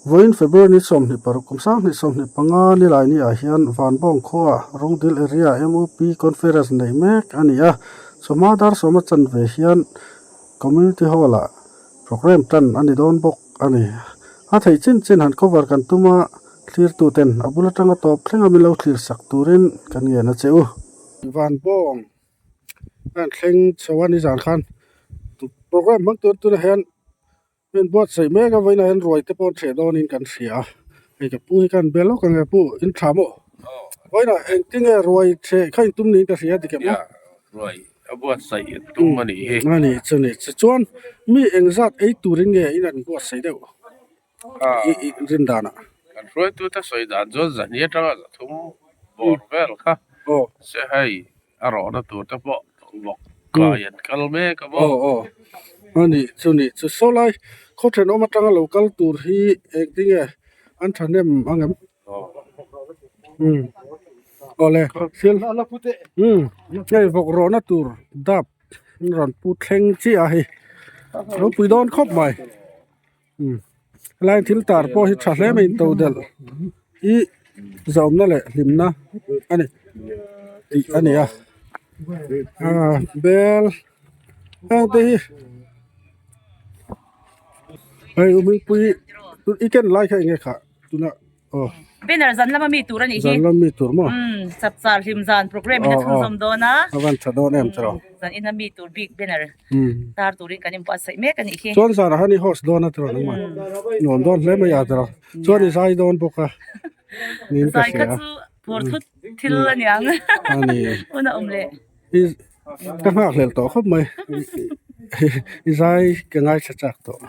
Vawiin February ni 26 kum 2025 nilai ni ah hian Vanbawng khua Rungdil Area MUP Conference neih mek a ni a, chawhma dar sawma chanve hian Community Hall ah Programme tan a ni dawn bawk a ni. A theih chin chin han cover kan tum a, thlirtu ten a bul atanga tawp thleng a min lo thlir sak turin kan ngen a che u. Vanbawng a han thleng chho a nizan khan programme hmang tur tunah hian min buatsaih mek a vawiinah hian ruai te pawh an hreh dawnin kan hria a, hei ka pu hi khan be lawk ang e pu in tha maw? Vawiinah engtinge ruai hreh kha in tum niin ka hria dik em aw? A buatsaih tum a nih hi. A nih chu ni. Tichuan mi engzat ei turin nge in an buatsaih deuh i rin danah? Kan hruaitute sawi dan chuan zahni atanga zathum bawr vel kha se hei a rawhna tur te pawh vawk kai an kal mek a maw? Aw aw a nih chu ni. Chu sawlai khaw thenawm atanga lo kal tur hi engtinge an thahnem ang em? Awle thil hei vawk rawhna tur dap rawn pu thleng chiah a hei ropui dawn khawp mai helai thil tar pawh hi tha hle mai in to delh hi zawmna leh hlimna a ni tih a ni a bel heng te hi hei u hmingpui i ken lai kha eng nge khah. Tuna aw. Banner zan lama mi tur a nih hi. Zan lama mi tur maw? Umm chapchar hlim zan programme in a chhunzawm dawn a. A van tha dawn em tiraw? Zan ina mi tur bik banner tar turin kan inbuatsaih mek a nih hi. Chuan zanah khan i host dawn a tiraw nangmah? Nuam dawn hle mai a tiraw? Chuan i zai dawn bawk a niin ka Zai hria. kha chu phur thut thil a niang. A ni. Hun a awm leh. I ka nghakhlel tawh khawp mai. I zai ka ngaithla chak tawh.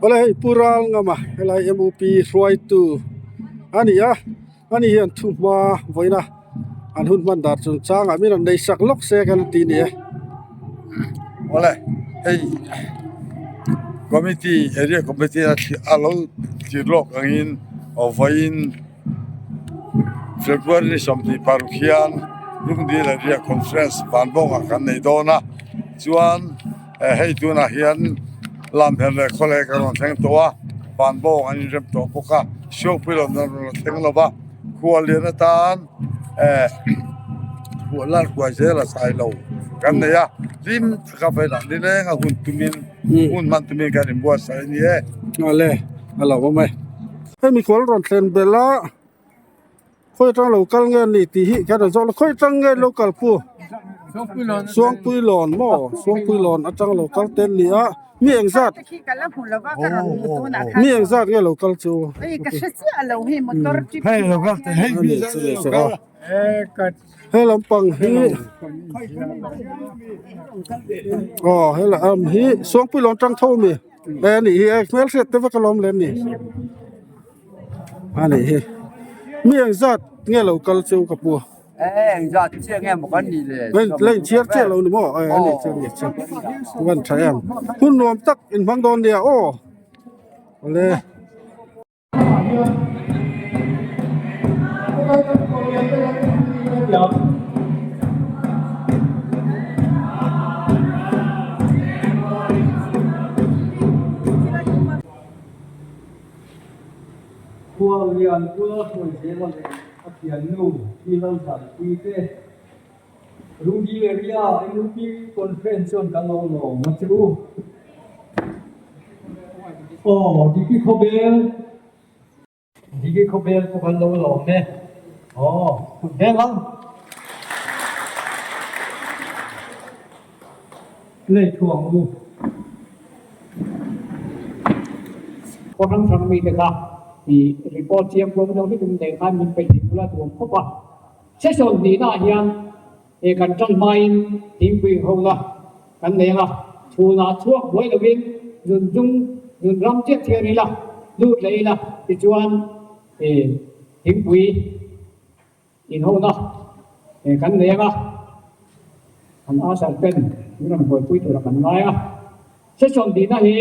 Awle hei Pu Ralngama helai MUP hruaitu a ni a ani hian thu hma vawiina an hun hman dar chung changah min rawn nei sak lawk se kan ti a ni e. Awle hei committee area committee a lo tir lawk angin vawiin February ni 26 hian Lungdil area conference Vanbawngah kan nei dawn a chuan. Hei tunah hian lamher leh khawleh ka rawn thleng tawh a, vanbawng an inrem tawh bawk a, Siopui rawn rawn thleng lo va, khuallian atan eh huah huai zel a sai lo kan nei a, hlim taka velah nileng a hun tumin hun hman tumin kan inbuatsaih a ni e. Awle a lo awm e. Hei mikhual rawn thlen belh a. Khawi atang lo kal nge ni tih hi kan rawn zawk lo khawi atang nge lo kal pu Suangpui lawn maw Suangpui lawn atang lo kal te an ni a mi eng zat mi eng zat nge lo kal chu he lampang hi aw he lam hi Suangpui lawn atang tho ami e a nih hi e hmelhriat te vek alawm le ani. A nih hi. Mi eng zat nge lo kal cheu ka pu? Eng zat chiah nge maw kan nih le? La inchhiar chiah lo ni maw? A nih chu a nih chu. Van tha em. Hun nuam tak in hmang dawn nia aw. Awle. Khuallian Pula Hruaizela leh a thiannu Pi Lalzanpui te Ruby Area MUP Conference chuan kan lo lawm a che u. Aw Diki Khawbel Diki Khawbel pawh kan lo lawm e. Aw kut veng ang. Lei thu ang u. Khaw hrang hrang mite kha i report chiang kuam zawng hi tum nei khan min peih thei bula tuam khawp a. Session hnihnaah hian he kan tan hmain thingpui inhawna kan nei ang a, chhunah chhuak buai lovin zun chung zun ram chiah thiar ila, lut leh ila tichuan thingpui Inhawna kan nei ang a, an Asher ten min rawn buaipui tura kan ngai a. Session tihna hi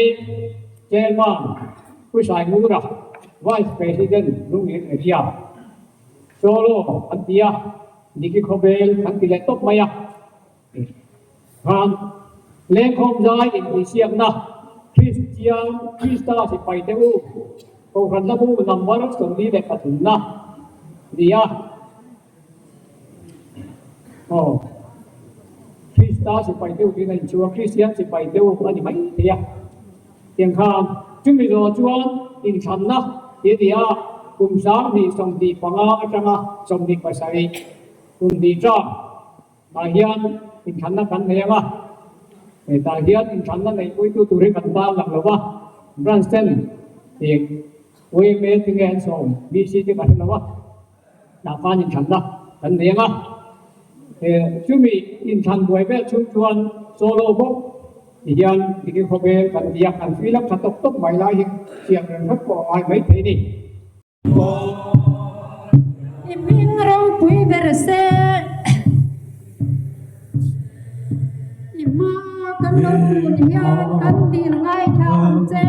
Chairman Pu Saingura, Vice President Lunglir Area, Solo an ti a, Diki Khawvel an ti leh tawp mai a. Khan Lengkhawm zai intihsiakna Kristian Krista sipaite u Kohhran hlabu number 43 na ni a. Aw, Krista sipaite u tiin a inchhu a, Kristian sipaite u a ni mai thei a. Tiang khan chumi zawh chuan inthlanna tih a ni a, kum 2025 atanga 27 kum hnih ṭan ah hian inthlanna kan nei ang a, hetah hian inthlanna neihpuitu tur hi kan tan lang lo va, Branch ten eng yma te nge an sawm VC te ka hre lo a, tah khan inthlanna kan nei ang a, chumi inthlan buai vel chhung chuan solo bawk ti hian diki khawvel kan ti a, kan fill up tha tawk tawk mai lai hi siam reng hrep pawh a ngai maithei a ni. I hming ropui ber se. I hma kan lo kun hian kan dil ngaithla ang che.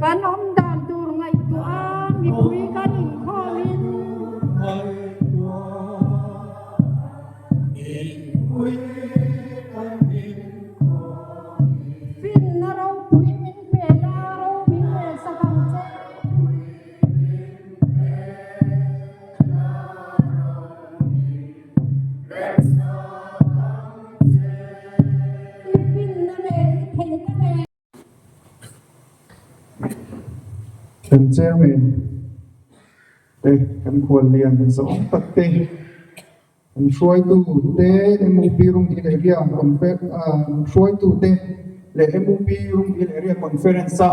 Kan awm dan tur ngaihtuah a mipui kan inkhawmin. Finna ropui min pe la, ro min rel sak ang che. I finna leh i theihna leh. Kan chairman te kan khuallian zawng tak te kan hruaitu te MUP Rungdil Area hruaitu te leh MUP Rungdil Area Conference a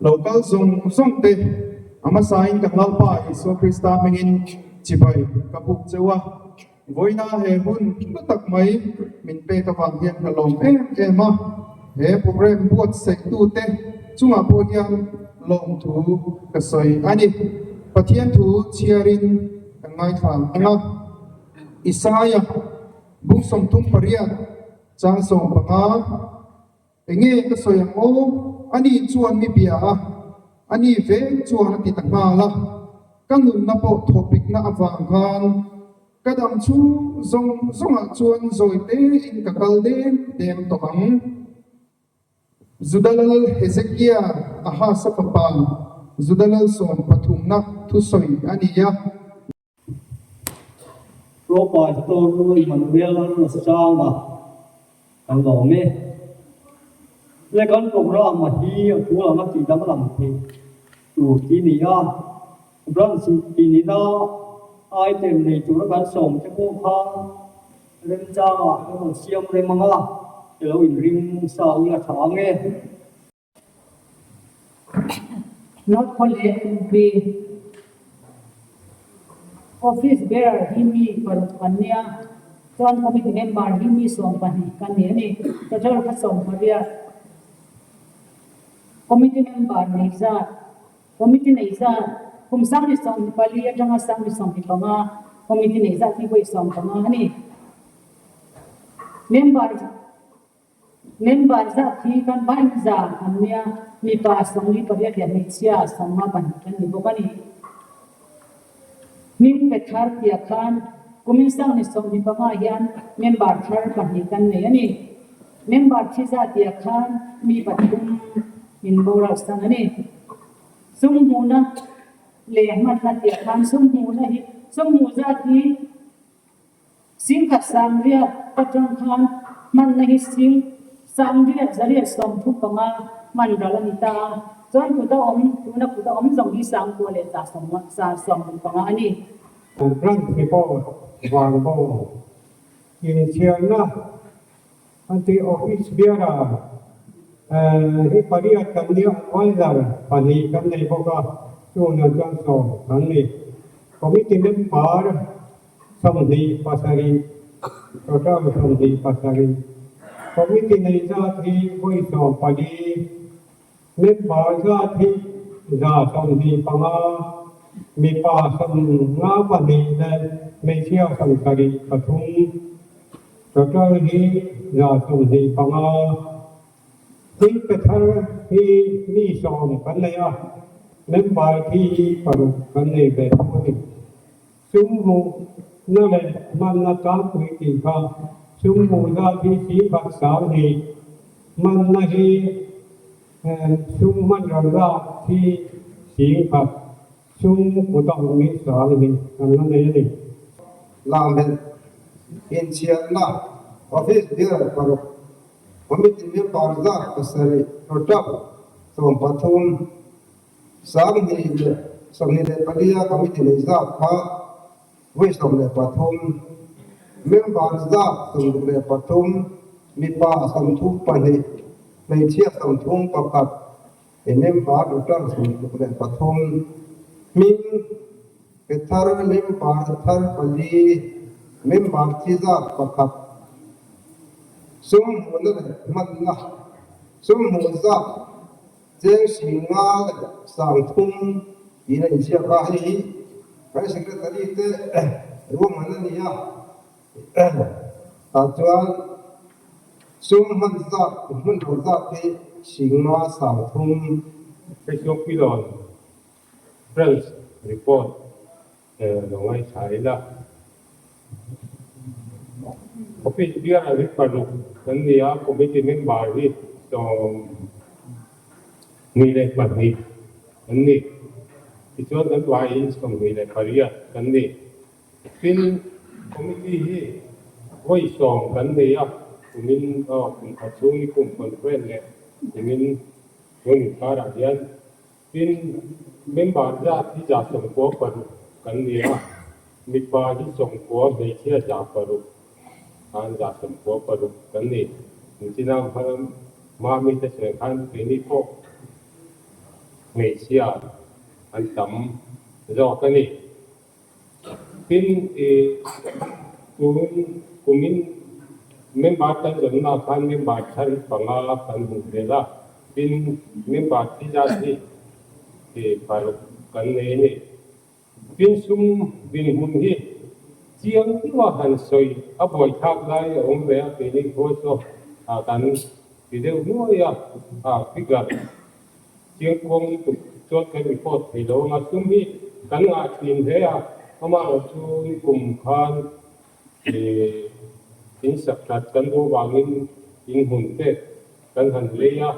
lo kal zawng zawng te a hmasain kan Lalpa Isua Krista hmingin chibai ka buk cheu a. Vawiina he hun hlu tak mai min pek avang hian ka lawm em em a, he program buatsaihtute chungah pawh hian lawmthu ka sawi a ni. Pathian thu chhiarin kan ngaithla ang a, Isaia bung 38 chang 15, Enge ka sawi ang aw? Ani chuan mi bia a, ani veng chuan a ti ta nghal a. Ka nunna pawh thawpikna avang khan ka dam chhung zawng zawngah chuan zawi tein ka kal dem dem tawh ang. Juda lal Hezekia Ahasa fapa Juda lal sawm pathumna thusawi a ni a. Pro Pastor Emmanuel Rosanga kan lawm e. Le kan program a hi a thu anga tih danglam theih tur khi ni a, branch tih nihna item nei tura kan sawm te pawh kha remchangah kan rawn siam rem anga i lo inring sa ula tha ang e. North Khawleh Pumpi Office Bearer hi mi paruk an nia, chuan Committee Member hi mi 12 kan ni a ni. Total kha 18. Committee Member nei zat, Committee nei zat, kum 2024 atanga 2025 Committee nei zat hi vawi 15 a ni. Member. Member zat hi kan vain zan an nia, mipa 48 leh hmeichhia 52 kan ni bawk a ni. Hming pe thar tia khan kumin 2025 hian member thar pahnih kan nei a ni. Member thi zat tia khan mi pathum in boral san a ni. Sum hmuhna leh hmanna tia khan sum hmuhna hi sum hmuh zat hi Singkhat 8000 atang khan hmanna hi sing 835 hman ral a ni ta a, chuan kuta awm tuna kuta awm zawng hi sangkua leh za sawm za 65 a ni. Branch report vang bawk inchhiarna an tih office bearer hi pariat kan nia adviser pahnih kan nei bawk a, chungah chuan sawm kan ni. Committee member 27, total 27. Committee nei zat hi vawi 14, member zat hi 125, mipa 52 leh hmeichhia 73, total hi 125. Thil pe thar hi mi 10 kan nei a, member thi paruk kan nei ve thung a ni. Sum hmuhna leh hmanna tlangpui tih kha sum hmuh zat hi singkhat sang hnih, hmanna hi sum hman ral zat hi singkhat, sum kut a awm hi sang hnih kan la nei a ni. Lamhelh inchhiatna Office Bearer paruk Committee member zat pasarih total 13 2024 a committee nei zat kha vawi 13, member zat 63, mipa 32, hmeichhia 31, e member total 63, hming pe thar member thar pali, member thi zat pakhat, sum hmuhna leh hmanna, sum hmuh zat. Cheng sing nga leh sang thum tiin a inziak a, hei hi kan secretary te ruahman a ni a, tah chuan sum hman zat hmun lo zat hi sing nga sang thum. Facebook Pilon Branch report lo ngaithla ila. Office bial hi paruk kan ni a, committee member hi 22 kan ni. Tichuan kan vaiin 28 kan ni. Tin, committee hi vawi sawm kan nei a, kumin kum khat chhung ni kum conference leh kumin hun inkarah hian Tin, member zat hi 96 kan ni a, mipa hi 90, hmeichhia 600 khan 96 kan ni. Engtin ang khan Mami te sawi khan keini pawh hmeichhia an tam zawk a ni. Tin, tun kumin member kan zawnna khan member thar hi panga kan hmuh zel a, tin member thi zat hi paruk kan nei a ni. Tin, sum dinhmun hi chiang deuha han sawi a buaithlak lai a awm ve a, keini khua chu kan ti deuh nuai a, figure Chiangkuang lutuk chuan kan report thei lo anga sum hi kan ngah thin hle a, amaherawh chu nikum khan in sak that kan duh avangin in hmun te kan han lei a,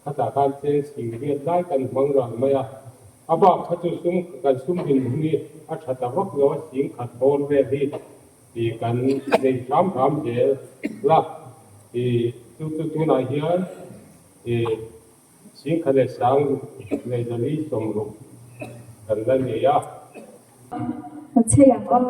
khatah khan cheng sing riat lai kan hmang ral mai a, a bak kha chu sum kan sum din hun hi a tha ta vak lo a, sing khat bawr vel hi kan nei hram hram zel la, chu chu tunah hian Singkha leh sang leh zali 60 kan la nei a. Ka chei ang aw.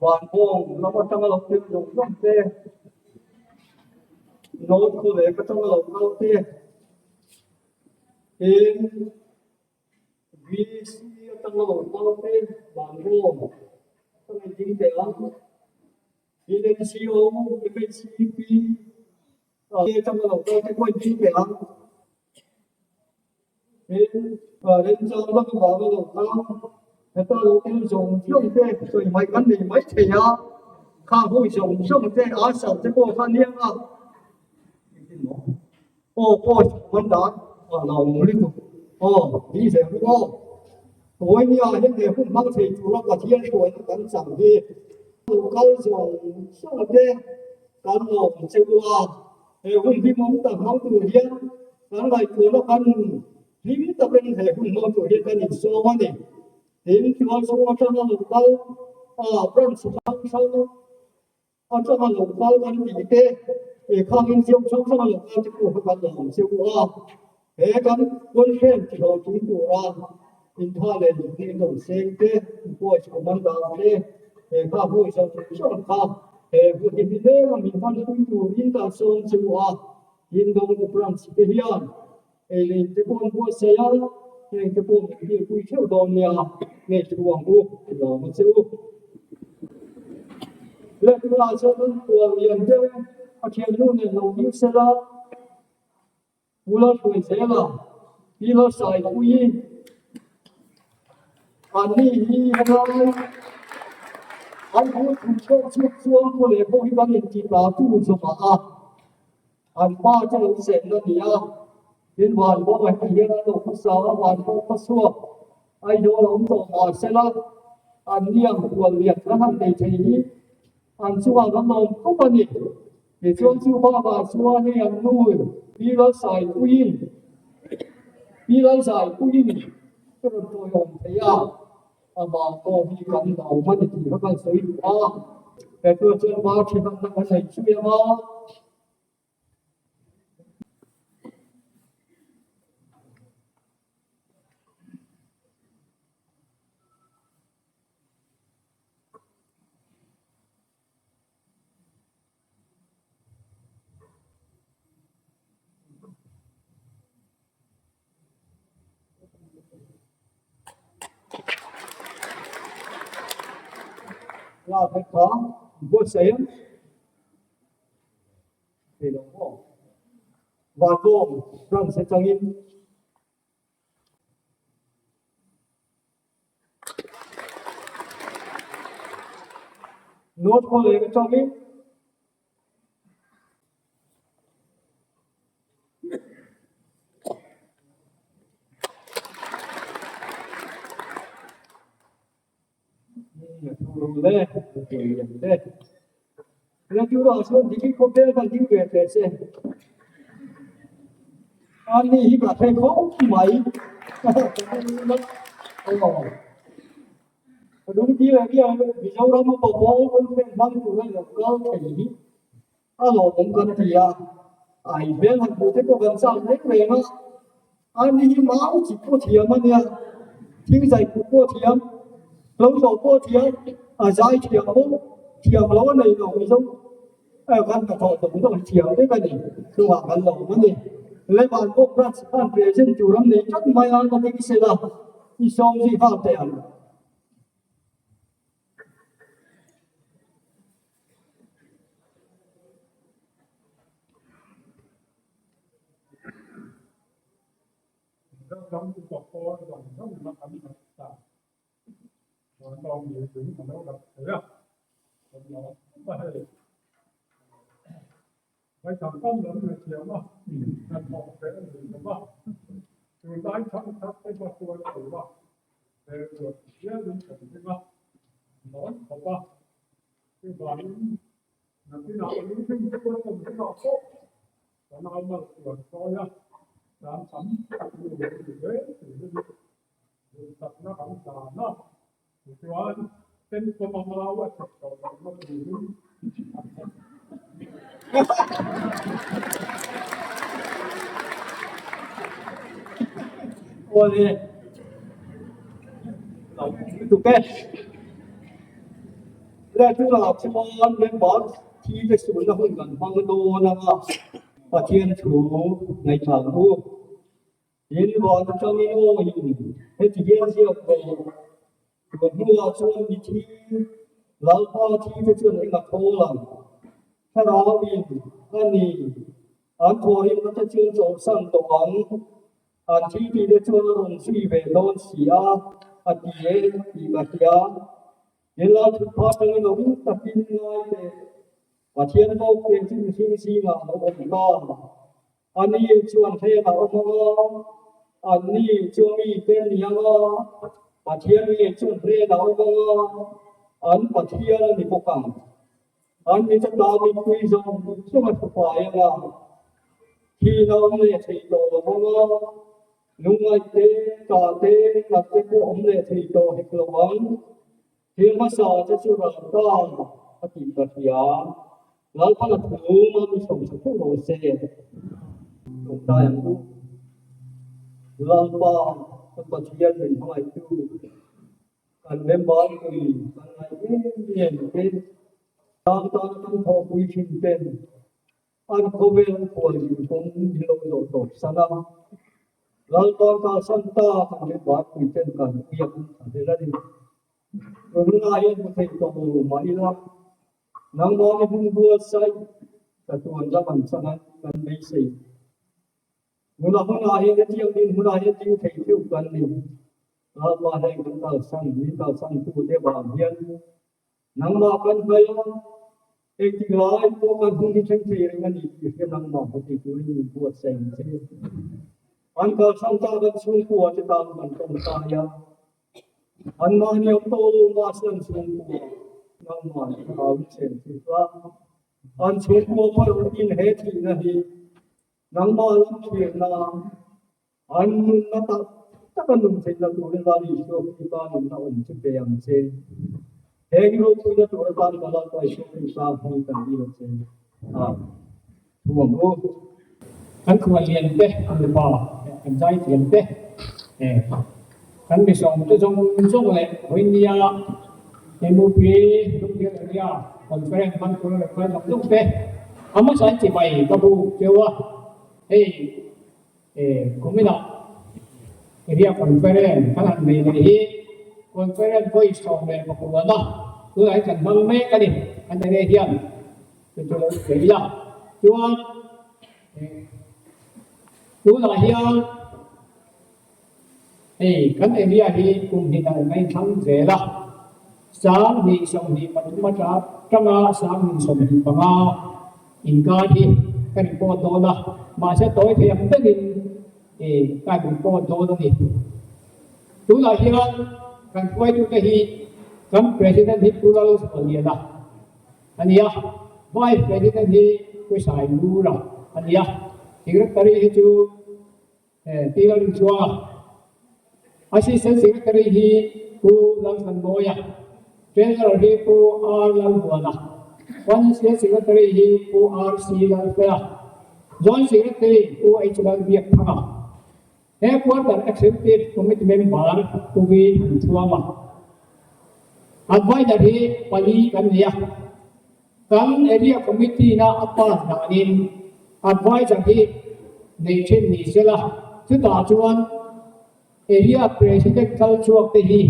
Vanbawng lam atanga lo kal zawng zawng te, North khawlek atanga lo kal te, tin VC atanga lo kal te Vanbawng ka ngaih ding teh ang. Tin NCO, MHCP atanga lo kal te pawh in ding teh ang. Tin, remchang vak avanga lo kal, heta lo kal zawng zawng te sawi mai kan nei mai thei a, kha hawi zawng zawng te a sal te pawh kha nia a, aw post man dan a lo awm lutuk aw ni zel ru aw. Tawi nia hian he hun hmang thei tura Pathian hruaina kan chang hi lo kal zawng zawng te kan lawm che u a, he hun hlimawm tak hmang tur hian Kan ngaihtuahna kan hlim takin he hun hmang tur hi kan insawm a ni. Tin, tual chhung atanga lo kal a, branch hrang hrang atanga lo kal kan tih te, he khang inziak hrang hranga lo kal te pawh kha kan la awm cheu a. He kan conference tihlawhtling tura intha leh lungni in awm seng te, voice commander te, he kha voice zawng zawng kha he hun hi hmel a min hman pui turin kan sawm cheu a. Hindawng branch te hian ei leh in te pawh an buatsaih a, heng te pawh min tirpui theuh dawn nia, ngei thu ang u ti lawm a che u. Lehkha chuan an kual lian te a thiannu nen lo ding sela, Pu Lalhruaizela, Pi Lalsaipuii, Anni hi helai an thu thu chhuak chhuak chuan khaw leh pawh hi kan intih ta tu zawkah a an pa te lo chenna a ni a, tin van bawk ah hian an lo khawsa a, van pawh khaw chhuak Aizawl a awm tawh mahsela anni ang hual lian kan han nei thei hi an chungah kan lawm khawp a ni. Tichuan chu bakah chuan hei an nu Pi Lalsaipuiin Pi Lalzaipuiin ka rawn tawiawm thei a, amah pawh hi kan lawm a ni tih kha kan sawi duh a, he chuan chuan pa thinamna kan nei zui ang a. La thek kha buatsaih ang thei lo maw Vanbawm branch atangin. North Korea atangin Ani hi ka thei khawp mai. Rungdil area Mizoram upa pawl conference hmang tura lo kal thei hi a lawmawm kan ti a, a inhmel han hmuh te pawh kan chak reng reng a, ani hi mau chik pawh thiam a nia, thingzai kut pawh thiam, hlo hlawh pawh thiam, a zai thiam bawk, thiam lo a nei lo Mizo kan hnathawh zawng zawng hi thiam vek a ni, chungah kan lawm a ni. Levan pawh branch khan present tur an nei tlat mai a, ka ding sela i sawm zui nghal teh ang. Ram upa pawl zawng zawng na kan hlat ta. Vanlawng mipui a lo rak thei a, kan lo khawp a hei. Vaithang tam lam na thiam a, hnathawk ve a ni lo va, tunlai thangthar te hma hruai tura hmeltuah ti hialin kan ring a, nawn khawp a, chuvangin nakinah meeting te pawh awm hunah pawh kan au malsuan sawi a, tan tam tak nu lo ni zel turin Duhsakna kan hlan a, tichuan Temple a mau a chhek tawh lohna turin a chhek. Awle, lo lutuk e. Le tunah chuan member thi te sunna hun kan hmang dawn anga Pathian thu ngaihthla ang u. Tin, van atangin awiin heti hian ziak rawh, Tun hnuah chuan mi thi, Lalpa thi te chuan eng a thawl ang? Thlarauin a ni, an thawhrimna te chuan chawlhsan tawh ang, an thi tih te chuan a rawn zui ve dawn si a, a ti e tih ka hria. Tin, Lal thutpha atangin awm takin ngai teh, Pathian bawk te chu mihring zingah a lo awm ta. Ani chuan hlen a awm ang a, anni chu mite a ni ang a, Pathian nge chuan hlen a awm ang a, an Pathian a ni bawk ang. An mi chu ta mipui zawng zawng a thufai ang a, thihna awm leh thei tawh lo ang a, lungngaih te, tah te, nat te pawh awm leh thei tawh hek lo ang. Thil hmasa te chu ral ta a tih ka hria. Lalpan a thu ma mi sawm sa theuh rawh se. Tawngtai ang u. Lalpa kan Pathian min hmangaihtu, kan member pui kan ngaih em em te, tang tana kan thawhpui thin ten An khawvel an khual zin kawng min lo zawh tawp san a, Lalpa kalsan ta kan leh Bharpui ten kan biak a hlel a ni. Tunlai hian hmu thei tawh lo mah ila, nangmahni hmun buatsaih ka tuan lam an chang a, kan beisei. Nuna hunah hian hetiang din hunah hian ding thei theuh kan ni. Lalpa heng kan kalsan, min kalsan tute vang hian Nangmah kan hmai a, engtik lai pawh kan hun hi thleng thei reng a ni tih hria nangmah hmu thei turin min buatsaih ang che. An kalsan ta kan chhungkua te tan kan tawngtai a, anmahni awm tawh lo mahse an chhungkua nangmah nih thlarau in chen thei hlah. An chhungkua pawh in he thihna hi nangmah lam thirna An nunna tak taka nun theihna turin Lal Isua Krista nunna awm chu pe ang che. Heng ropuina tur atan ka Lalpa Isua Krista hmang kan dil a che. Amen. Thu ang u. Kan khuallian te, mipa kan zaithiam te, kan misawm te zawng zawng leh Vawinia MUP Lungdil Area Conference hman tur leh khual zawng zawng te a hmasa in chibai ka buk cheu a, hei Kuminah Area Conference kan han nei leh hi Conference vawi 19 a tunah hian kan hmang mek a ni. Kan area hian chu chu lo sawi ila. Chuan tunah hian hei kan area hi kum hnih a inthlang zel a, 2023 atanga 2025 inkar hi ka report dawn a, mahse tawi thei ang berin ka report dawn a ni. Tunah hian kan hruaitute hi kan President hi Pu Lalzualiana a ni a, Vice President hi Pu Sailura a ni a, Secretary hi chu Pi Lalrinchuanga, Assistant Secretary hi Pu Lalthanmawia. Treasurer hi Pu R Lalvuana, Financial Secretary hi Pu R C Lalfela, Joint Secretary Pu H Lalbiakthanga. He Quarter Executive Committee member Pu V Thanthuama. Adviser hi pali kan nei a. Kan Area Committee na a pass danin Adviser hi nei thin ni sela, chutah chuan Area President kal chhuak te hi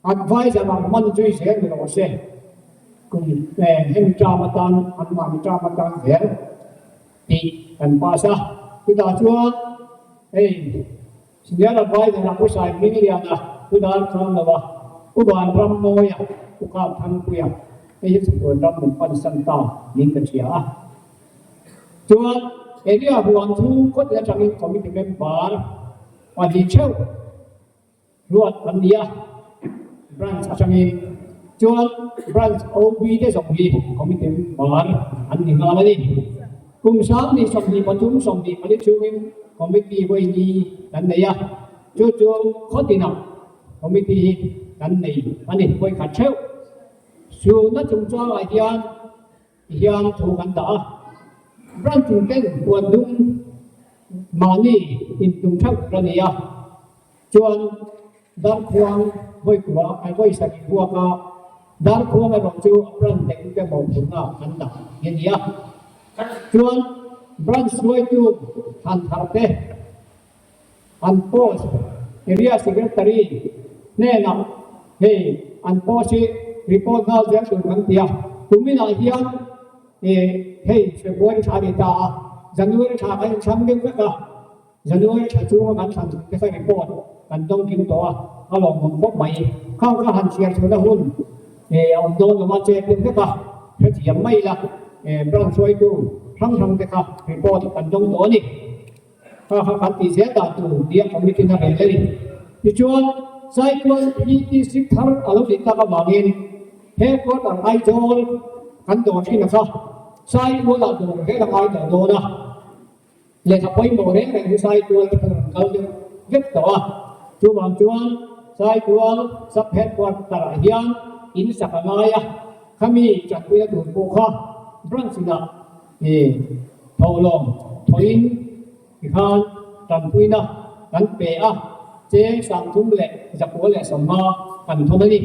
Adviser ang hman zui zel ni rawh se, kum hemi term atan anmahni term atan zel tih kan pass a, chutah chuan hei Senior Adviser a Pu Sai Hmingliana, Pu Dar Khamlova, Pu Van Rammawia, Pu Kap Thangpuia hei hi chhutuan ram min pansan ta niin ka hria a. Chuan area huan chu khawtin atangin committee member pahnih theuh ruat an ni a, branch atangin chuan branch OB te zawng hi committee member an ni nghal a ni. Kum 20 23 24 chhungin committee vawi kan nei a, chu chu khawtinah committee hi kan nei a ni vawi khat theuh. Sulna chungchangah hian Tihian thu kan dah a, branch in ten huan dum mahni intum theuh tur a ni a, chuan Darkhuang vawikua ai vawisarih buak a, Darkhuang erawh chu a branch neitute mawhphurhna an dah hi a ni a, chuan branch hruaitu thlan thar te an post area secretary hnenah hei an post hi report nghal zel tur kan ti a, kuminah hian hei February thla a ni ta a, January thla kan inchhang deuh vek a, January thla chunga kan thlan chhun te kha report kan dawng kim tawh a, a lawmawm khawp mai. Khang kha han chhiar chhuna hun a awm dawn lo a, chet deuh vek a, hrethiam mai ila branch hruaitu hrang hrang te kha report kan dawng tawh a ni. Kha kha kan tih zel dan tur tia committee na rel a ni. Tichuan, Saitual hi district thar a lo nih tak avangin he quarter Aizawl kan dawr thin a kha Saitualah dawr vel a ngai tawh dawn a, lehkha pawimawh reng reng hi Saitual te khan rawn kal deuh vek tawh a. Chuvang chuan Saitual sub headquarter ah hian in sak a ngai a, khami tanpuina tur pawh kha branch inah He thawhlawm thawhin tikhan tanpuina kan pe a, cheng 3,950 kan thawn a ni.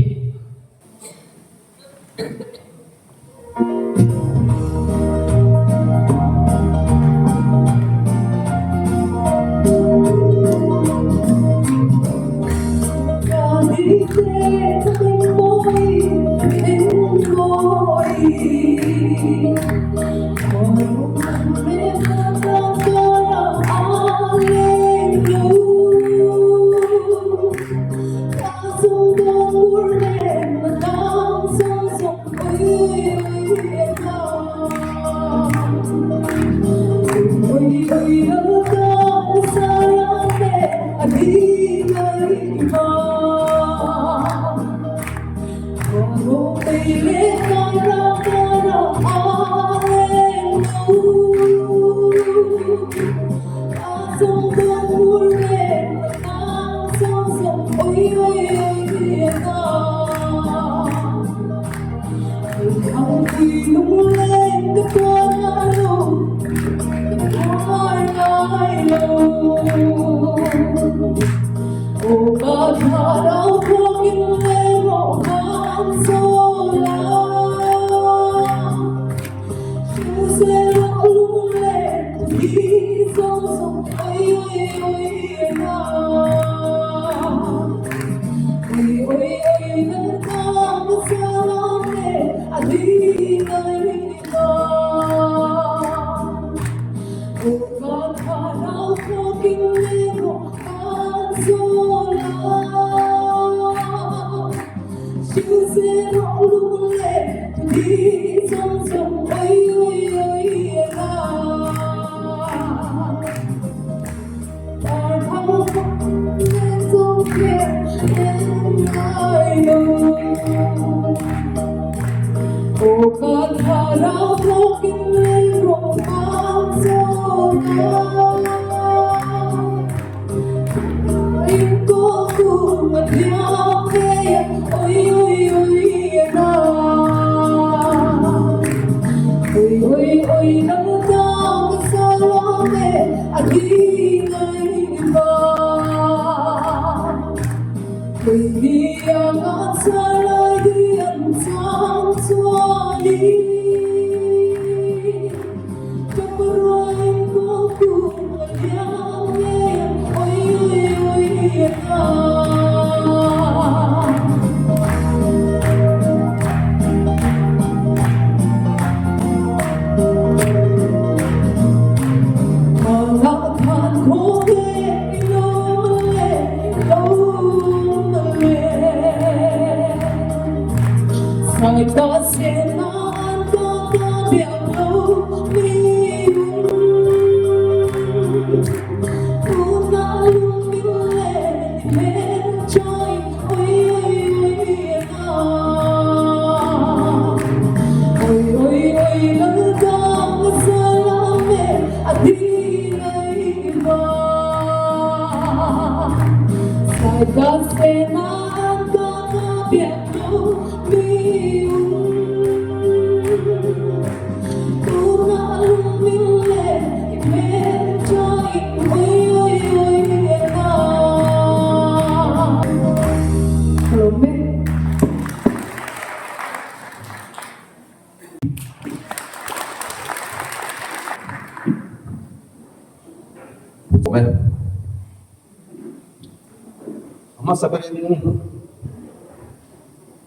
Hmasa berin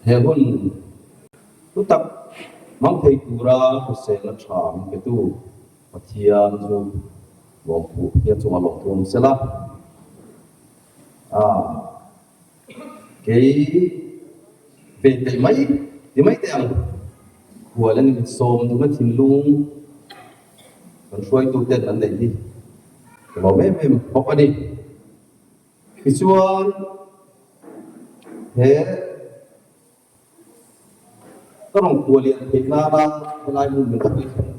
he hun thu tak hmang thei tura hriselna tha min petu Pathian chu lawmthu Pathian chungah lawmthu awm sela. A kei ve teh mai ti mai teh ang. Khual an insawm duhna thinlung kan hruaituten an neih hi ka lawm em em bawk a ni. Tichuan he ka rawn khual lian theih nana helai hmun min hruai thleng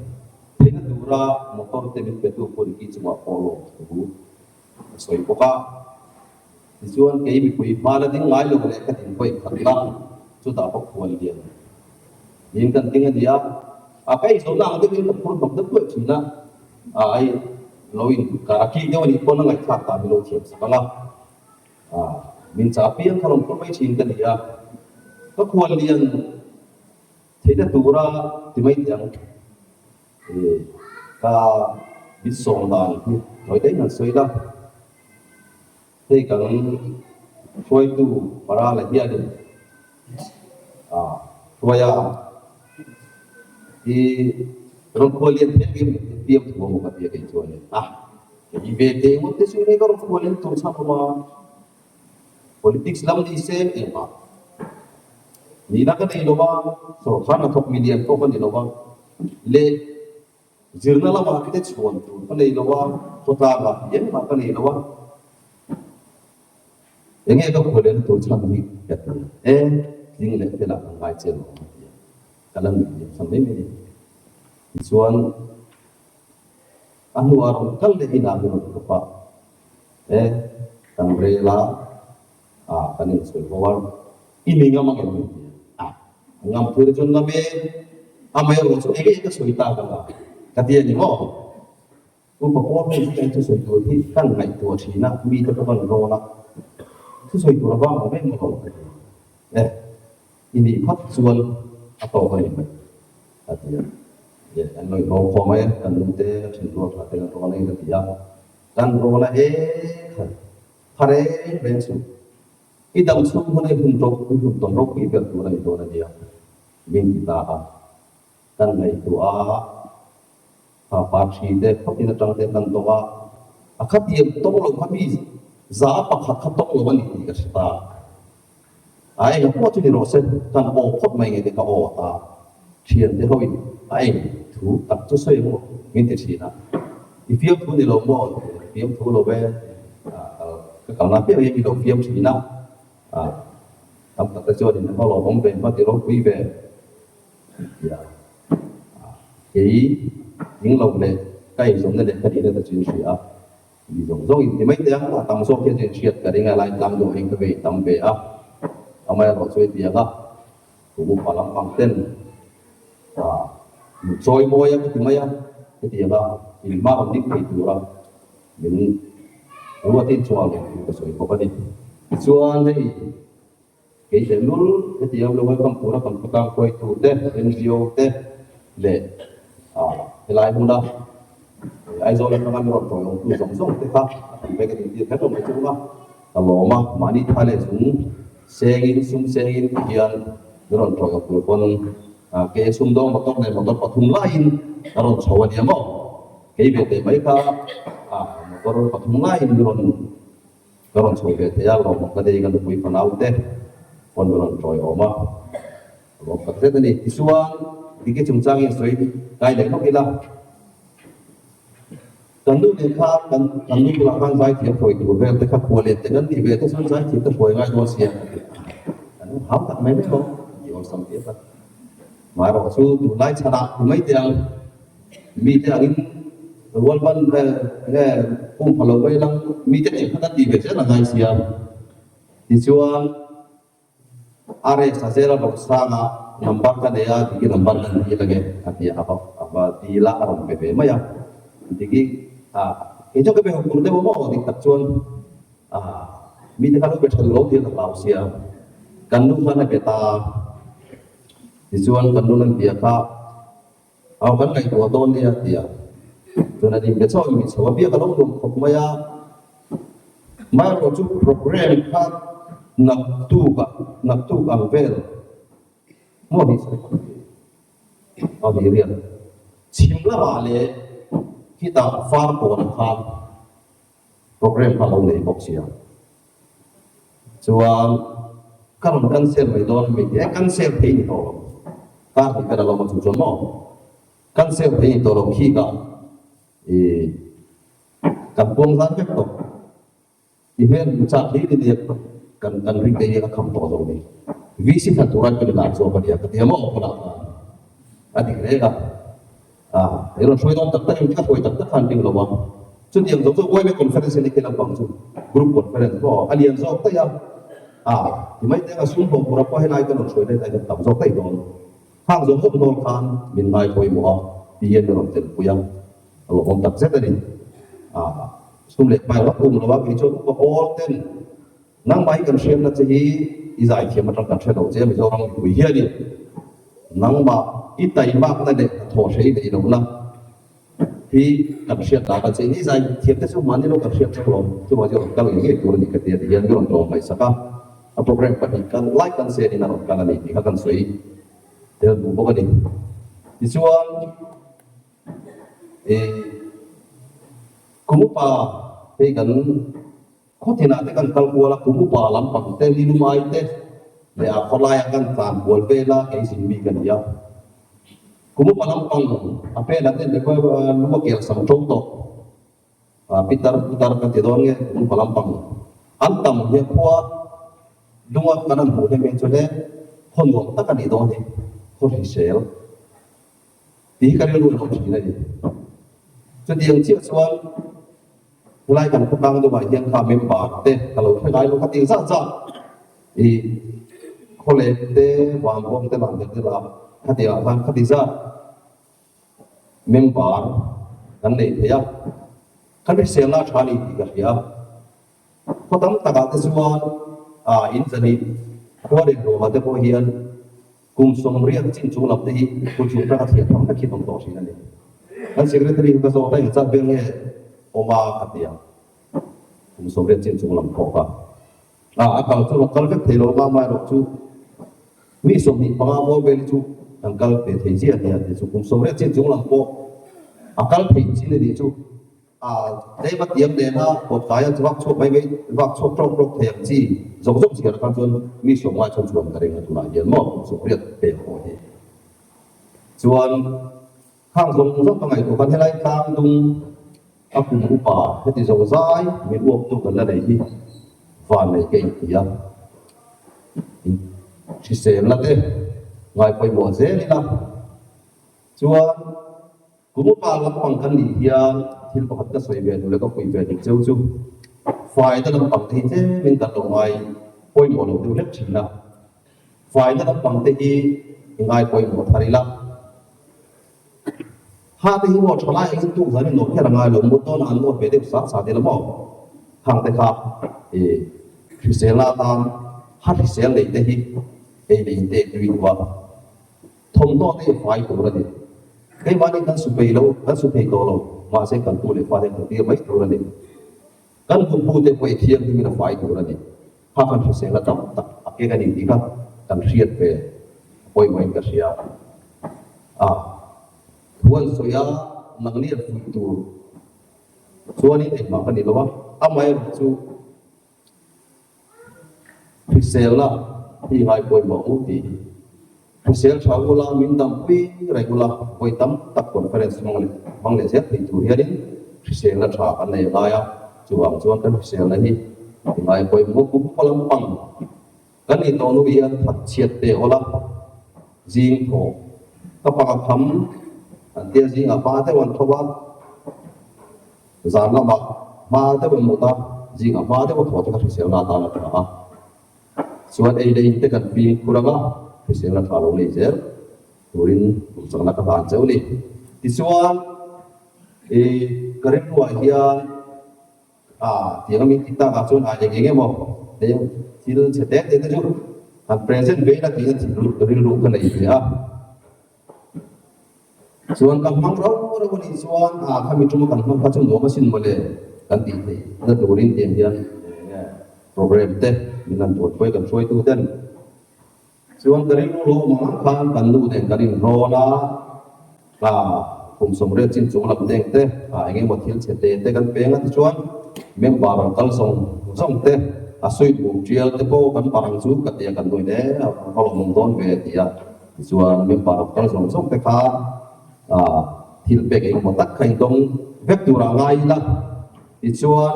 theihna tura motor te min petu Puriki chungah pawh lawm thu ka sawi bawk a. Tichuan kei mipui hma la ding ngai lo leh ka din vawi khat la, chutah pawh khual lian niin kan ding a ni a. A ka inzawhna ang deuhin ka phur hnawk deuh duai thin a, a ai lo in kar a kik deuh a nih pawn a ngaihthlak ta min lo thiam sak ang a. A min chah piang kha rawn phur mai thin ka ni a, ka khual lian theihna tura ti mai teh ang. Ka min sawm dan hi nawi daih han sawi la. Hei kan hruaitu Parala hianin hruaia i rawn khual lian thei angin piang thu a maw ka ti a kei chuanin a kei ve teh ngawt te chu hei ka rawn khual lian tur chhan awm a, politics lam ni se engmah nihna ka nei lo a, sawrkar hnathawk milian pawh ka ni lo a leh Zirna lamah te chhuan tur ka nei lo a, khawtlangah engmah ka nei lo a. Enge ka khual lehna tur chhan hi ka ti e, tling leh felah kan ngai che lo ang a ti a, ka la nuih liam san mai mai a ni. Tichuan, a hnuah rawn kal leh inah min rawn kawp a, e, kan rel a, ah kan insawi ho a, i mi ngam ang em min ti a, a ngam thu te chuan ngam e, amaherawh chu enge ka sawi tak ang a, ka ti a ni maw? Upa pawl ho hi an thusawi tur hi kan ngaihtuah thin a, mi te pawh kan rawn a, thusawi tur a vang awm em lo ka ti e, i nih phawt chuan a tawk a ni mai a ti a, e an lo inhawng khawm mai a, kan nu te ka thin rual tha te kan rawn a ka ti a, kan rawn a e khat. Tha reng reng suh. I dam chhung hun hi hun ro hun hun tawn ropui ber tur a ni dawn a nia, min ti ta a. Kan ngaihtuah a, kha pa thi te khawtin atang te kan tawng a, a khatiang tawng lo kha mi za pakhat kha tawng lo a ni tih ka hre ta. A eng a pawh chu ni rawh se, kan aw phawt mai nge te ka aw ta. Thian te hoin a eng thu tak chu sawi ang maw min ti thin a, i fiamthu ni lo maw fiamthu lo ve ka kalna piang hi mi lo fiam thin a, tam tak te chuan in lo awm ve hma ti ropui ve tia kei ding lo leh ka inzawmna leh ka nihna te chu in hria a. Mi zawng zawng in ti mai teh ang, a tam zawk hian chu in hriat ka ring a, lai tlang deuh hian ka vei tam ve a, amaherawh chu hetiang a kum upa lampang ten min chawi mawi a ka ti mai a, hetiang a in hma rawn ding thei tura min ruatin chungah lawmthu ka sawi bawk a ni. Tichuan hei kei leh lul hetiang lo welcome tura kan khawtlang hruaitu te, NGO te leh helai hmuna Aizawl atanga mi rawn tawi awmtu zawng zawng te kha a tam vek a ni tir kher lo mai chunga ka lawm a, mahni tha leh chung sengin sum sengin hian mi rawn tawi awm tur pawn ke sumdawng motor leh motor pathum laiin a rawn chho a nia maw? Kei ve teh mai kha motor pathum laiin mi rawn Ka rawn chho ve thei a, lawmawm ka nei ka nupui fanau te pawn ka rawn tawiawm a, lawm tak zet a ni. Tichuan. Diki chungchang in sawi kai leh lawk ila. Kan nu nen khan kan kan nu bulah khan zaithiam hruai tur vel te kha khual lian te kan tih ve te chuan zaithiam te hruai ngai dawn sia ka ti a. Kan hau tak mai mai lo tih awlsam tih a tak. Maherawh chu tunlai chhanah ti mai teh ang mite angin rual ban vel nge pum pha lo mai lang mite tih kha kan tih ve zel a ngai sia. Tichuan. RS a zela rawh sanga number ka nei a, Diki number kan dil ange a ti a, a va dil a, a rawn pe ve mai a. Diki ah kei chuan ka be hawk tur deuh a maw dik tak chuan ah mite kha lo be tha duh lo tir ka hlau sia, kan nu khan a be ta a, tichuan kan nu lan biak a, Aw kan ngaihtuah dawn nia ti a, chuan a dim be chauh in chho a biak a lo nuam khawp mai a, Maherawh chu program kha naktuk ah naktuk ang vel maw ni sawi khawp mai aw ni riat chhim lamah leh khitah far kawnah khan program kha a lo nei bawk sia. Chuan ka rawn cancel mai dawn a mi ti e, cancel thei ni tawh lo. Kar hnih vel a lawm a chu chuan maw? Cancel thei ni tawh lo khi ka i kan puang zan vek tawh. I hmel hmu chak hlir i nia kan kan ring te hian a kham tawh zo ni. VC thlan tura ka ni lar zawk a nia ka ti a maw hmunah khan a dik reng a. A, i rawn hruai dawn tak tak em? Ka hruai tak tak khan ding lo a. Chutiang zawk chu YMA conference hi ni khi lampang chu group conference maw a lian zawk daih a. A, ti mai teng a sum hlawh tura pawh helai ka rawn hruai daih lai khan tam zawk daih dawn. Khang zawng zawk dawn khan min ngai pawimawh a, ti hian ka rawn telpui a, a lawmawm tak zet a ni. A, sum leh pai vak um lo a, kei chuan upa pawl ten Nangmah hi kan hriatna che hi i zaithiam atang kan hre lo che a Mizoram mipui hianin nangmah i taimakna leh hnathawh hre i neih lohna hi kan hriat dan a che in i zaithiam te chu mahni lo kan hriat chauh lo chuvang chu rawn kal ngei ngei tur a ni ka ti a ti hian mi rawn tlawm ngaihsak a a program pahnih kan lai kan sen in a rawn kal a ni tih kha kan sawi tel duh bawk a ni tichuan i kum upa hei kan Khaw tinah te kan kal kual a, kum upa lampang te, nilumai te leh a khawlaia kan tlan kual vel a, kei zin mi ka ni a. Kum upa lampang a pela te leh lu a kel sam to tawh a, pitar putar ka ti dawn nge kum upa lampang an tam hian khua dunga kan han hmuh hnem hi chu hle khaw nuam tak a nih dawn hi, khaw hrisel tih hi ka rilru lo thin a ni. Chutiang chiah chuan. Helai kan khawtlang deuhah hian kha member te ka lo hre ngai lo kha ti zat zat i khawleh te vanbawm te lah ber te lah khatiang ah khan khati zat member kan nei thei a, kan hriselna a tha a ni tih ka hria. Khaw tam takah te chuan ah in zani khua leh ruamah te pawh hian Kum sawmriat chin chung lam te hi pu chung tanga thliah tham vek hi awm tawh thin a ni. Kan secretary hi ka zawt a, engzat vel nge awm a ka ti a, kum sawmriat chin chung lam pawh ka a, a kal chu a kal vek thei lo a, amaherawh chu mi 25 bawr vel hi chu kan kal ve thei chiah a ni a ti chu kum sawmriat chin chung lam pawh a kal thei chin a nih chu. A tlem a tiam nena kawtkaia chu vak chhuak mai mai, vak chhuak tawk tawk thei ang chi zawk zawk chhiar khan chuan mi sawmngai chuan chuan ka ring a tunah hian maw kum sawmriat pek pawh hi chuan khang zawng zawng ka ngaihtuah khan helai tlang dung a kum upa heti zo zai min uap tu kan la nei hi van nei ka inti a, hriselna te ngai pawimawh zel ila chuan. Kum upa lampang kan nih hian thil pakhat ka sawi ve duh leh ka fuih ve duh cheu chu faina lampang te hi tlemin kan lo ngai pawimawh lo deuh hlek thin a, faina lampang te hi i ngai pawimawh thar ila. Ha te hi maw tha lai angin tuk zan in nawt kher a ngai lo, mut dawnah an nawt ve deuh sat sat ila maw? Khang te kha i hriselna atan ha hrisel neih te hi ei leh in te tui duh a. Thawmhnaw te hi fai tur a ni. Keimahni kan su peih lo, kan su thei tawh lo, mahse kan tu leh fate kan tir mai tur a ni. Kan hmunhmu te pawh i thianghlimin a fai tur a ni. Kha kan hriselna tam tak a keng a ni tih kha kan hriat ve a pawimawhin ka hria. A thu an sawi a, nangni an fuih tur chuanin engmah ka ni lo a, amaherawh chu Hriselna hi ngai pawimawh u tih hi Hrisel tha ula, min dampui reng ula, vawi tam tak conference hmang leh hmang leh zel thei tur hianin hriselna tha kan nei lai a, chuvang chuan kan hriselna hi ti ngai pawimawh pum lampang kan nih tawh nu hian that chhiat te awl a, zing thaw ka panga kham an tia zingah hma deuh an tho a, zan lamah hma deuh an mut a, zingah hma deuh a thaw te kha hriselna atan a tha a. Chuan ei leh in te kan fimkhur anga hriselna tha lo nei zel turin duhsakna ka hlan cheu ni. Tichuan i ka rilruah hian a tiang a min tih takah chuan a eng eng emaw thil chhe te te te chu han present ve ila tiin rilru ka nei ve a. Chuan ka hmang rau rau a nih chuan a khami tuma kan hmang kha chu nuam asin mawle kan tih theih na turin tiang hian enge program te min han buat pawih kan hruaitu ten chuan ka rilru lo awm ang ang khan kan nu nen kan inrawn a a kum sawmriat chin chung lam deng te a eng emaw thil chhe te te kan peng a tichuan member rawn kal zawng zawng te a suit bum tial te pawh kan parang chu ka tia kan nuin e a va lawmawm dawn ve a ti a. Tichuan member kal zawng zawng te kha thil pek engemaw tak kha in dawng vek tur ah ngai ila. Tichuan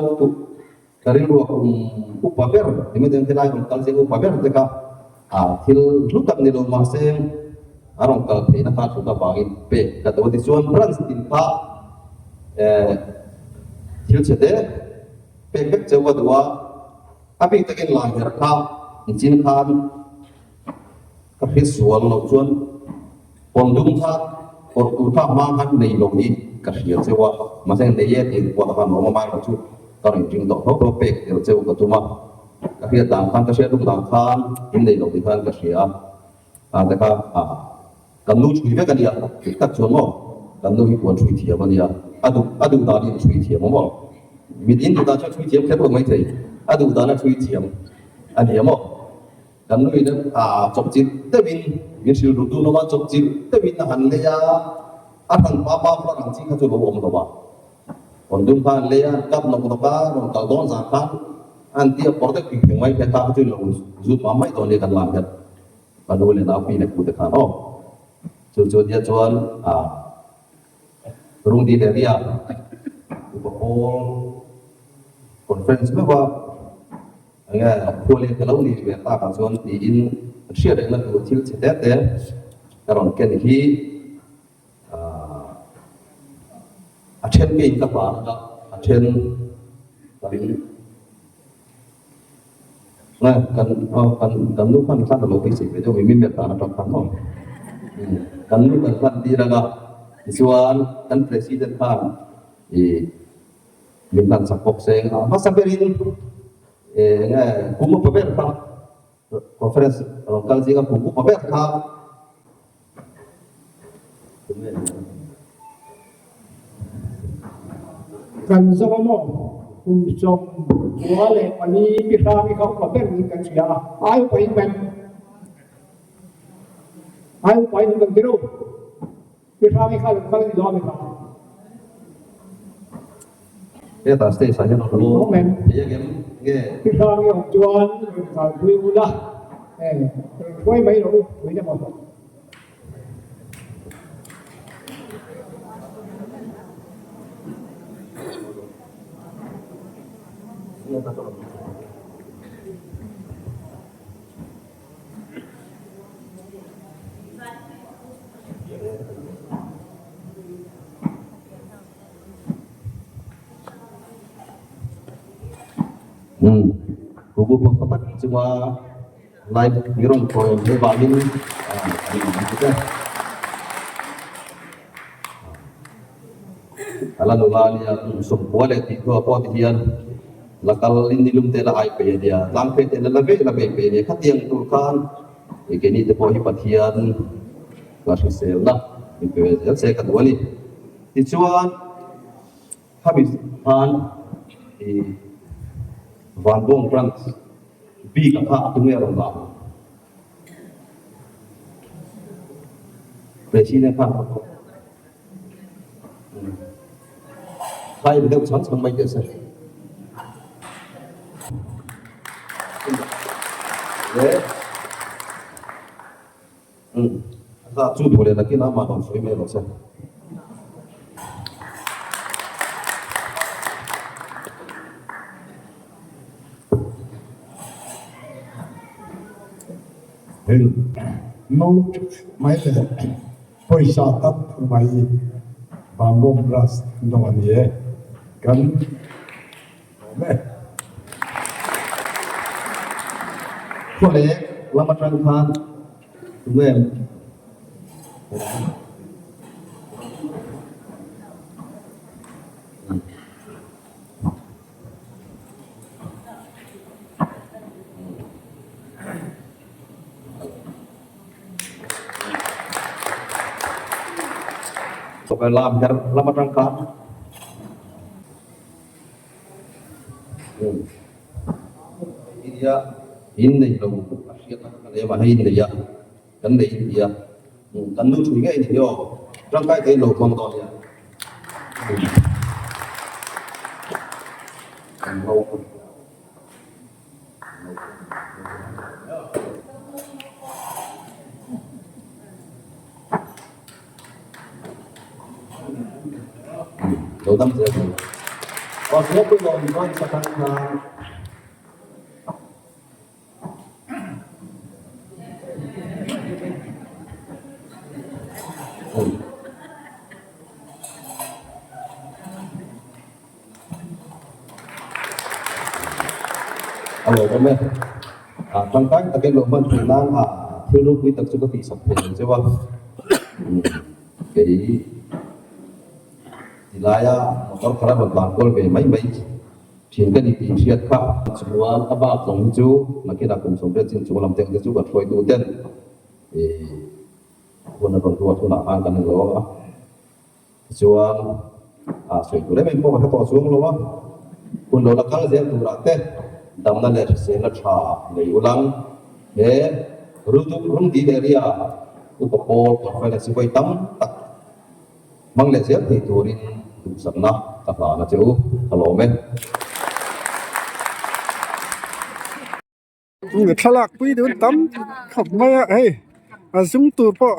ka rilruah kum upa ber eng emaw helai rawn kal zing upa ber te kha thil hlu tak ni lo mahse a rawn kal theihna kha thut avangin pek ka duh a. Tichuan branch tin kha thil chhe te pek vek cheu ka duh a, a bik takin laiherh kha nichin khan Ka hre sual loh chuan pawn dum kha awrh tur kha hma khan nei lo hi ka hria cheu a, mahse nei e tih pawh khan awm a mailo chu ka rawn ring tawh tho tho pek tel cheu ka tum a, ka hriat dan khan ka hriat luk dan khan in nei lo tih khan ka hria a, te kha kan nu chhui vek a nia dik tak chuan maw kan nu hi puan chhui thiam a nia, a duh a duh dan in chhui thiam a maw mit in duh dan chuan chhui thiam kher lo maithei a duh dan a chhui thiam a nia maw. Kan nuin a chawpchilh deuhin min hrilh ru dun awm a, chawpchilh deuhin a han lei a, a hran pa pa pawh ang chi kha chu lo awm lo a. Rawn dum kha an lei a, an kap nawk nawk a, rawn kal dawn zan khan an ti a pawr deuh ping pheng mai hian ta kha chu lo zut mam mai dawn nia kan lam hian ka nu leh nau pi leh pu te khan aw. Chu chu nia chuan a Rungdil area upa pawl conference meuh a. Enge khualin ka lo nih ve takah chuan tiin hriat rengna tur thil chhe te te ka rawn ken hi a then keiin ka hlan a, a then kan kan kan kan nu khan khan a lo beisei ve deuh mi melh dan atang khan maw kan nu kan hlan tir anga tichuan kan president khan ih Min hlan chak bawk se a hmasa berin enge kum upa ber kha conference rawn kal zinga kum upa ber kha Kan zawm a maw? Kum 94 mi hrang i kha upa ber niin kan hria a, ai upa in kan ai upa in kan ti ro. Pi Hrang i kha lo kal ni lo a mi kha. Hetah stage ah hian rawn lut thei ang em nge? Pi Hrang i awm chuan rawn kal pui ula, rawn hruai mai rawh u, puin emaw. Kubu pakhat tak chunga live mi rawn tawi hmuh vangin an awm bawk e. A la nula nia kum 90 leh tih hnuah pawh tihian la kal in nilum te la ai pei a nia, tlang phei te la la veh la veh pei a nia. Khatiang tur khan keini te pawh hi Pathian ka hriselna min pe ve zel se ka duh a ni. Tichuan khami khan ih Vanbawng branch bik a kha a tunge rawn dah ang? President khan a kawp. Khai deuh chang chang mai teh se. Le. Umm a zat chu duh leh nakin amah rawn sawi mai rawh se. Hei note mai leh pawisa tam tak mai Bamboo Brush an dawng a ni e. Kan awm e. Khawlek lam atang khan tunge Lam her lam atang khan India in nei lo a hriat a ka lem a hei in nei a kan nei in tia kan nu thui ngei ni hi aw tangkai te in lo hmang dawn nia kan lo Lo dam zel mai. Aw Singapore lawm chuan sakhan khan A lawm awm e. Tangkai takin lo hman theih nan a thil ropui tak chu ka tihsak thei ang cheu a. Kei tilaia motor khala rawn tlan kual ve mai mai thin ka ni tih hriat kha. Chuan a bak zawng hi chu nakinah kum 80 chin chung lam te ang te chu kan hruaitu ten hun a rawn ruat hunah khan kan en lo ang a. Tichuan, a sawi tur em em pawh ka hre tawh chuang lo a, hun lo la kal zel turah te damna leh hriselna tha nei ulang he Rungdil area upa pawl conference hi vawi tam tak hmang leh zel thei turin duhsakna ka hlan a che u, ka lawm e. Thlalak pui dun tam khawp mai a hei a zum tur pawh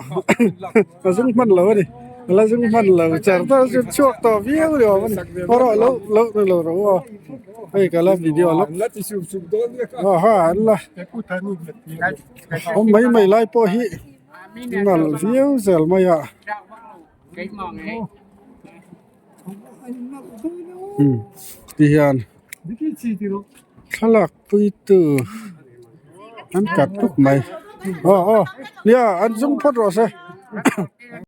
a zum hman lo a ni a la zum hman lo char char chu chhuak tawh viau ni awm a ni aw rawh lo lo lo rawh u aw hei ka la video lawk aw ha an la awm mai mai lai pawh hi nalh viau zel mai a. Ti hian thlalak pui tu an kat tuk mai aw aw nia an zum phawt rawh se.